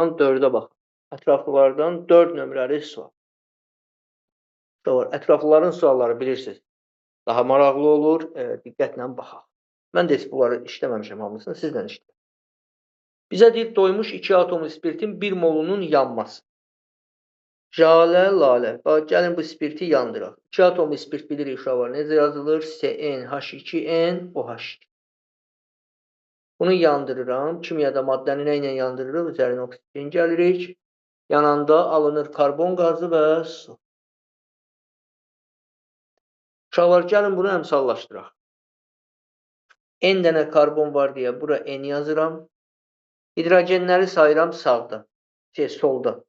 4-ə bax. Ətraflılardan 4 nömrəli sual. Ətraflıların sualları bilirsiniz. Daha maraqlı olur. Diqqətlə baxaq. Mən də heç bunları işləməmişəm hamısını, sizlə işləyirəm. Bizə deyir, doymuş 2 atomlu spirtin 1 molunun yanması. Jalə, lalə. Bax, gəlin bu spirti yandıraq. 2 atomlu spirt bilirik uşaqlar. Necə yazılır? SnH2n OH2. Bunu yandırıram. Kimyada maddəni nə ilə yandırırıq? Üzərinə oksigen gəlirik. Yananda alınır karbon qazı və su. Uşaqlar, gəlin bunu əmsallaşdıraq. N dənə karbon var deyə bura N yazıram. Hidrogenləri sayıram sağda, solda.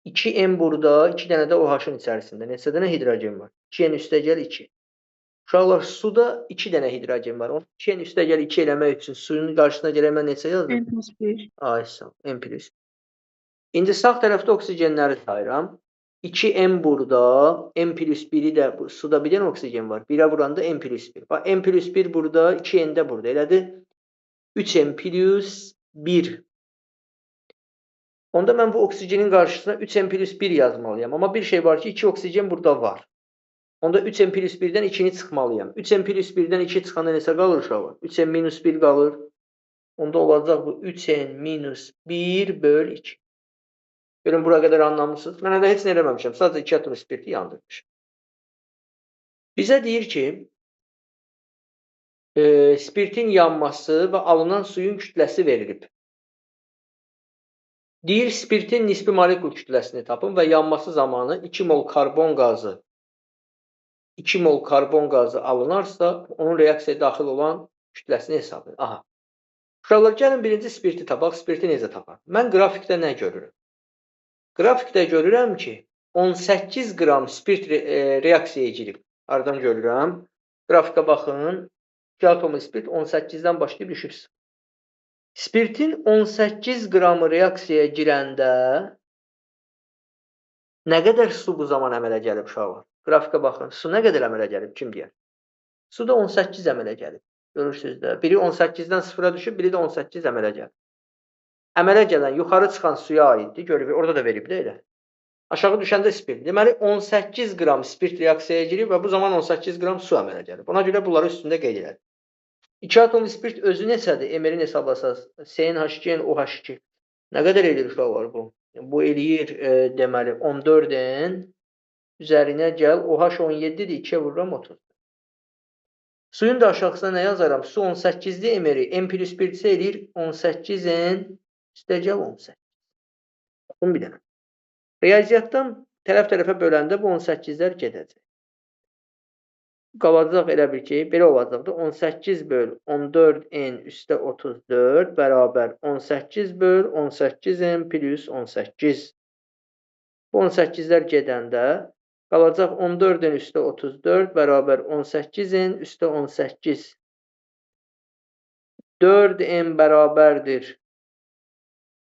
2N burada, 2 dənə də OH-ın içərisində. Neçə dənə hidrogen var? 2N üstə gəl 2. Uşaqlar, suda 2 dənə hidrogen var. 2N üstə gəl 2 eləmək üçün suyun qarşısına gələn mən neçə yazdım? N plus 1. Ay, sağ ol. N plus. İndi sağ tərəfdə oksigenləri sayıram. 2N burada, N plus 1-i də bu, suda bir dənə oksigen var. 1-ə vuranda N plus 1. Bax, N plus 1 burada, 2N də burada. Elədir? 3N plus 1. Onda mən bu oksigenin qarşısına 3N plus 1 yazmalıyam. Amma bir şey var ki, 2 oksigen burada var. Onda 3N plus 1-dən 2-ni çıxmalıyam. 3N plus 1-dən 2 çıxanda neçə qalır uşaqlar? 3N minus 1 qalır. Onda olacaq bu 3N minus 1 böl 2. Görün, bura qədər anlamışsınız. Mən hələ heç nə eləməmişəm. Sadəcə 2 atom spirti yandırmışam. Bizə deyir ki, spirtin yanması və alınan suyun kütləsi verilib. Deyir, spirtin nisbi molekul kütləsini tapın və yanması zamanı 2 mol karbon qazı 2 mol karbon qazı alınarsa, onun reaksiyaya daxil olan kütləsini hesablayın. Aha. Uşaqlar, gəlin birinci spirti tapaq. Spirti necə tapaq? Mən qrafikdə nə görürəm? Qrafikdə görürəm ki, 18 qram spirt reaksiyaya girib. Hardan görürəm? Qrafikə baxın. 2 atomlu spirt 18-dən başlayıb düşüb. Spirtin 18 qramı reaksiyaya girəndə nə qədər su bu zaman əmələ gəlib uşaqlar? Qrafikə baxın. Su nə qədər əmələ gəlib? Kim deyər? Su da 18 əmələ gəlib. Görürsünüz də. Biri 18-dən 0-a düşüb, biri də 18 əmələ gəlib. Əmələ gələn, yuxarı çıxan suya aiddir. Görür, orada da verib də elə. Aşağı düşəndə spirt. Deməli, 18 qram spirt reaksiyaya girib və bu zaman 18 qram su əmələ gəlib. Ona görə bunları üstündə qeyd elədim. 2 atomlu spirt özü neçədir? MR-in hesablasaz. SnH2n OH2. Nə qədər eləyir uşaqlar bu? Bu eləyir deməli 14N üzərinə gəl OH 17-dir. 2-yə vururam 30. Suyun da aşağısına nə yazaram? Su 18-dir MR-i. N plus 1 isə eləyir 18N üstə gəl 18. Baxın bir dənə. Riyaziyyatdan tərəf-tərəfə böləndə bu 18-lər gedəcək. Qalacaq elə bil ki, belə olacaqdır. 18 böl 14N üstə 34 bərabər 18 böl 18N plus 18. Bu 18-lər gedəndə qalacaq 14N üstə 34 bərabər 18N üstə 18. 4N bərabərdir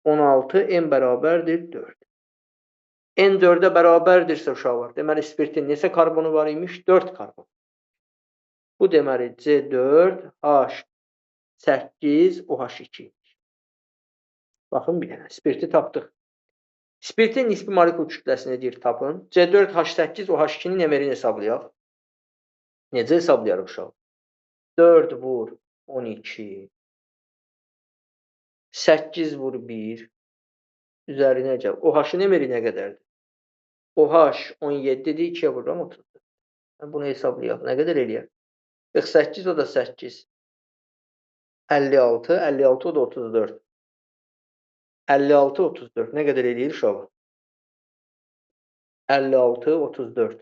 16, N bərabərdir 4. N 4-ə bərabərdirsə uşaqlar, deməli spirtin neçə karbonu var imiş? 4 karbon. Bu deməli C4, H8, OH2. Baxın bir dənə, spirti tapdıq. Spirtin nisbi molekul kütləsini deyir, tapın. C4, H8, OH2-nin MR-ini hesablayaq. Necə hesablayarıq uşaq? 4 vur 12, 8 vur 1, üzərinə gəl. OH-ın MR-i nə qədərdir? OH 17-dir, 2-yə vururam 34. Bunu hesablayaq. Nə qədər eləyər? 48, o da 8. 56, 56, o da 34. 56, 34. Nə qədər eləyir uşaq? 56, 34.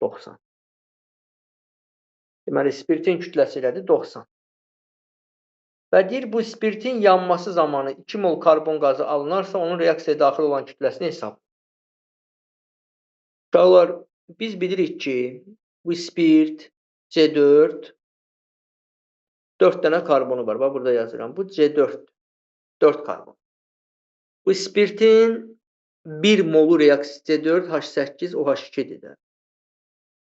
90. Deməli, spirtin kütləsi elədir 90. Və deyir, bu spirtin yanması zamanı 2 mol karbon qazı alınarsa, onun reaksiyaya daxil olan kütləsini hesablayın. Uşaqlar, biz bilirik ki, bu spirt C4, 4 dənə karbonu var. Bax, burada yazıram. Bu C4, 4 karbon. Bu spirtin 1 molu reaksiya C4, H8, OH2-dir də.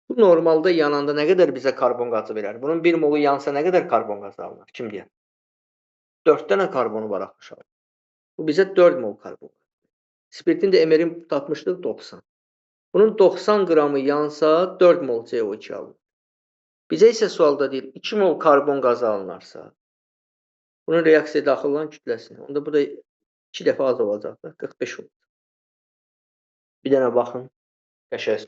Bu normalda yananda nə qədər bizə karbon qazı verər? Bunun 1 molu yansa nə qədər karbon qazı alınır? Kim deyər? 4 dənə karbonu var axı uşaqlar. Bu bizə 4 mol karbon. Spirtin də MR-ini tapmışdıq 90. Bunun 90 qramı yansa 4 mol CO2 alınır. Bizə isə sualda deyir 2 mol karbon qazı alınarsa, bunun reaksiyaya daxil olan kütləsini. Onda bu da 2 dəfə az olacaq da, 45 olacaq. Bir dənə baxın, qəşəng.